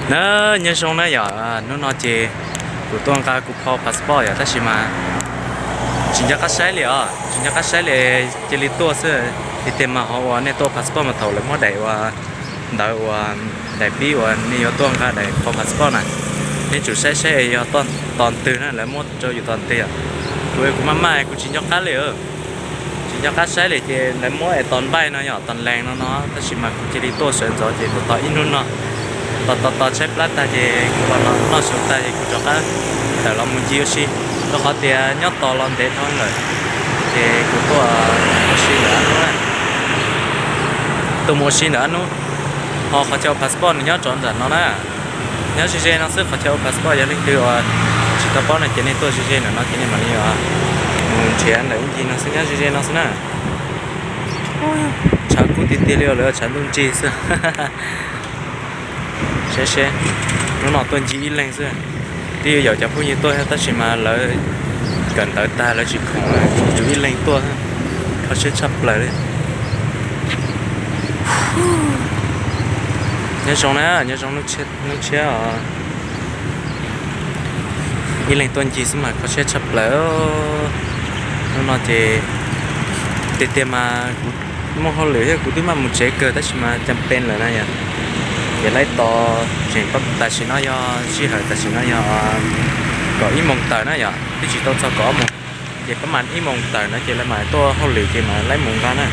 Na, nyob zoo na yom, hnub no ces kuv tuaj nqa kuv phau passport yom, tab sis mas tsis nco qab saib li os, tsis nco qab saib li, cia li tuaj xwb. Tiag tiag mas qhov uas nej tuaj passport mas thaum lawv muab daim uas ntawv uas daim pib uas nej yuav tuaj nqa daim phau passport na, nej tsum saib saib yog tos twg na, lawv muab rau yus tos twg yom. Kuv kuv maj maj kuv tsis nco qab li. Tsis nco qab saib li ces lawv muab es tos npaij no yom, tos lees no no, tab sis mas kuv cia li tuaj sawv ntxov ces tos tos ib hnub no, tos tos tos tshaib plab tag ces kuv los noj su tag ces kuv rov qab tawm los mus ncig ua si, rau qhov tias nyob tos los ntev dhau lawm. Ces kuv tuaj ua si ntawm hnub, tuaj mus ua si ntawm hnub, ho qhov chaw ua passport nws nyob rov nram no na. Nyob ze ze no xwb, qhov chaw ua passport, yog leej twg uas tsis tau paub no ces nej tuaj ze ze ntawm no ces nej mam li mus nrhiav ntawm ib ncig no xwb, nyob ze ze no xwb na. Tshav kub tiag tiag li os, lawv tshav ntuj nrig xwb. Seb seb, hnub no tuaj ncig ib leeg xwb. Twb yuav yaum cov phooj ywg tuaj thiab tab sis mas lawv kawm ntawv tag lawv tsis khoom, yus ib leeg tuaj, kho siab tshaj plaws li. Nyob zoo na, nyob zoo hnub tshiab os. Ib leeg tuaj ncig xwb mas kho siab tshaj plaws. Hnub no ces tiag tiag mas kuv muaj hauj lwm thiab kuv twb maj mus tsev kawg tab sis mas cas pes lawm na yom. Ces lawv tos tseem tam sim no yog sij hawm tam sim no yog kaum ib moos tawm na yom, twb tsis tau txog kaum ob moos. Ces pab mas ib moos tawm no ces lawv mam tuaj hauj lwm ces mam lawv mus nqa na.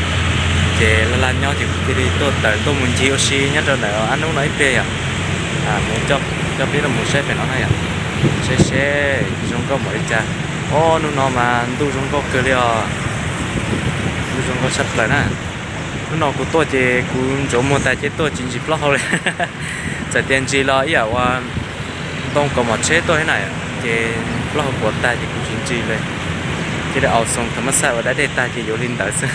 Ces laj laj nyob ces kuv cia li tuaj tawm tuaj mus ncig ua si nyob rau ntawm ab hnub no ib pliag yom. Mus coj peb los mus saib pem no na yom. Seb seb zoo nkauj npaum li cas. Ob hnub no mas ntuj zoo nkauj kawg li os. Ntuj zoo nkauj tshaj plaws na. Hnub no kuv tuaj ces kuv ntsuav muag tas ces tuaj tsis ntsis plaub hau li. Txawm tias ntsis los ib yam ua ntoo kaus mom tsheb tuaj thiab na, ces plaub hau puas tag ces kuv tsis ntsis li. Cia li au xoo thaum mab xaj ua dab dej tag ces yuav li ntawd xwb.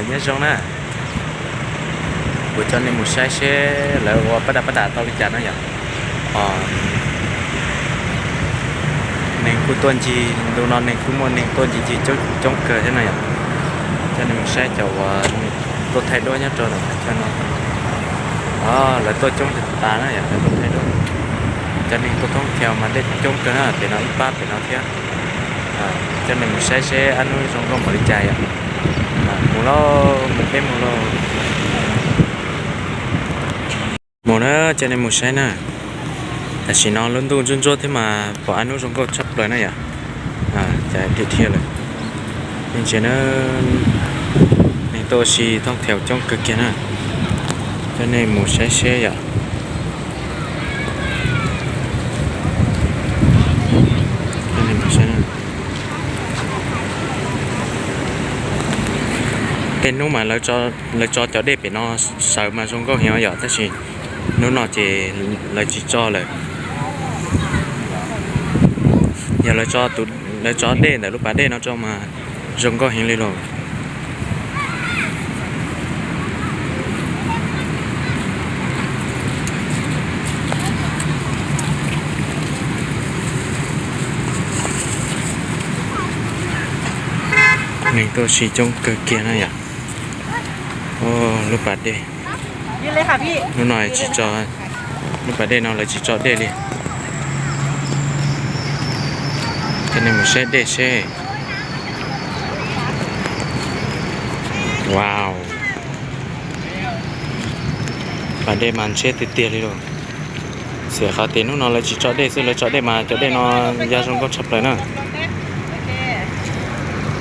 Nyob zoo na. Kuv coj nej mus saib seb lawv ua pab dam pab dam tau li cas no yom. Neeg kuj tuaj ncig ntu no, neeg kuj muaj neeg tuaj ncig ncig coob coob kawg thiab no yom. Coj nej mus saib cov uas tuaj thaij duab nyob rau ntawm qhov chaw no. Lawv tuaj coob tas na yom, lawv tuaj thaij duab. Cov neeg tuaj thoob thiaus mas dej coob kawg na, pem no ib pab pem no thiab. Coj nej mus saib seb ab hnub zoo nkauj npaum li cas yom. Mus lauj, mus peb mus lauj. Mus na, coj nej mus saib na. Tam sim no lub ntuj ntsuab ntsuab thiab mas pom ab hnub zoo nkauj tshaj plaws na yom. Cas dhia dhia lawm. Ntsia na, neeg tuaj ua si thoob thiaus coob kawg kiag na. Coj nej mus saib seb yom. Tej hnub mas lawv tso cov dej pem no sawv mas zoo nkauj heev yom, tab sis hnub no ces lawv tsis tso lawm. Yog lawv tso dej ntawm lub pas dej no tso mas zoo nkauj heev li lauj. Neeg tuaj ua si coob kawg kiag na yom. Lub pas dej, hnub no tsis tso, lub pas dej no lawv tsis tso dej li. Coj nej mus saib dej seb. Wow, pas dej mas ntshiab tiag tiag li lauj. Xiam qhov tias hnub no lawv tsis tso dej xwb, lawv tso dej mas cov dej no ya zoo nkauj tshaj plaws na.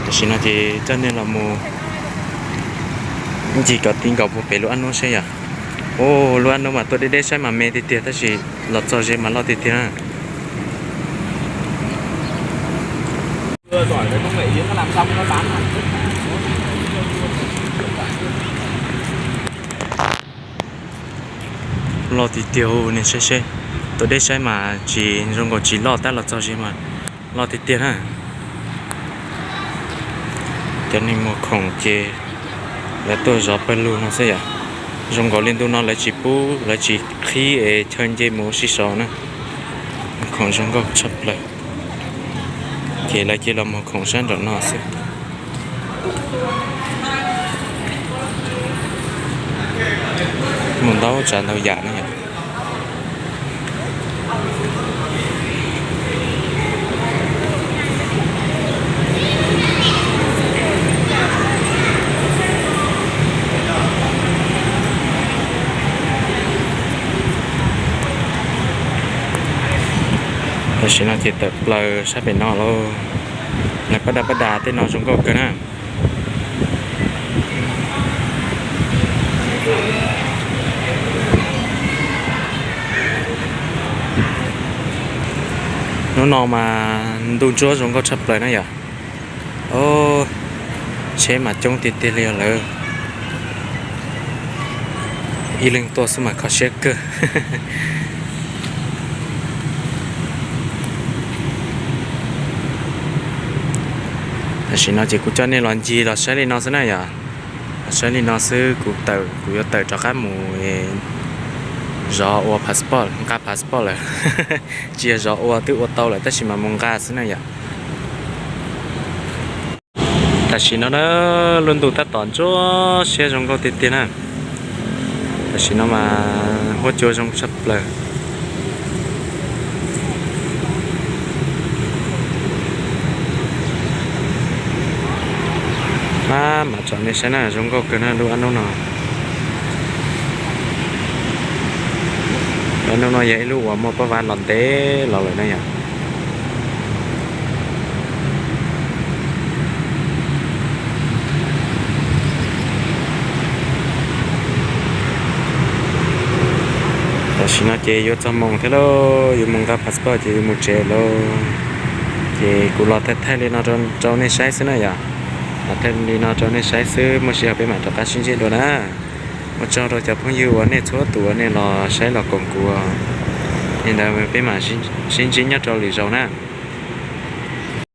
Tam sim no ces coj nej los mus ncig kom ti nkaus puag pem lub ab hnub seb yom. Ua lub ab hnub mas tuaj deb deb saib mas me tiag tiag tab sis los txog ze mas loj tiag tiag na. Loj tiag tiag, nej saib seb, tuaj deb saib mas tsis zoo nkaus tsis loj tab los txog ze mas loj tiag tiag na. Cov neeg muag khoom ces lawv tuaj zov pawg lug no xwb yom. Zoo nkaus li ntu no lawv tsis pub, lawv tsis qhib es chaw nce mus ua si saud na. Muag khoom zoo nkauj tshaj plaws. Ces lawv cia los muag khoom sab nraum no xwb. Muaj ntau tsav ntau yam na yom. Tam sim no ces tawm plaws sab pem no lauj. Lawv paj da paj da tej no zoo nkauj kawg na. Hnub no mas ntuj ntsuab zoo nkauj tshaj plaws na yom. O, tsheb mas coob tiag tiag li os lawv. Ib leeg tuaj xwb mas kho siab kawg. Tam sim no ces kuv coj nej los ncig los saib li no xwb na yom. Los saib li no xwb, kuv tawm, kuv yuav tawm rov qab mus zov ua passport, nqa passport lawm. Tsis yog zov ua, twb ua tau lawm tab sis mas mus nqa xwb na yom. Tam sim no na, lub ntuj tab tom ntsuab siab zoo nkauj tiag tiag na. Tam sim no mas huab cua zoo tshaj plaws. Maj mam tso nej saib na, zoo nkauj kawg na lub ab nub no. Ab nub no yog ib lub uas muaj pob vab los ntev los lawm na yom. Tam sim no ces yuav txog moos thiab lauj, yuav mus nqa passport ces yuav mus tsev lauj. Ces kuv los thaij thaij li no rau nej saib xwb na yom. Los thaij li no rau nej saib xwb, muaj sij hawm peb mam rov qab sib ntsib dua na. Ua tsaug rau cov phooj ywg uas nej txhua tus uas nej los saib los koom kuv. Li ntawd peb mam sib ntsib nyob rau lwm zaus na.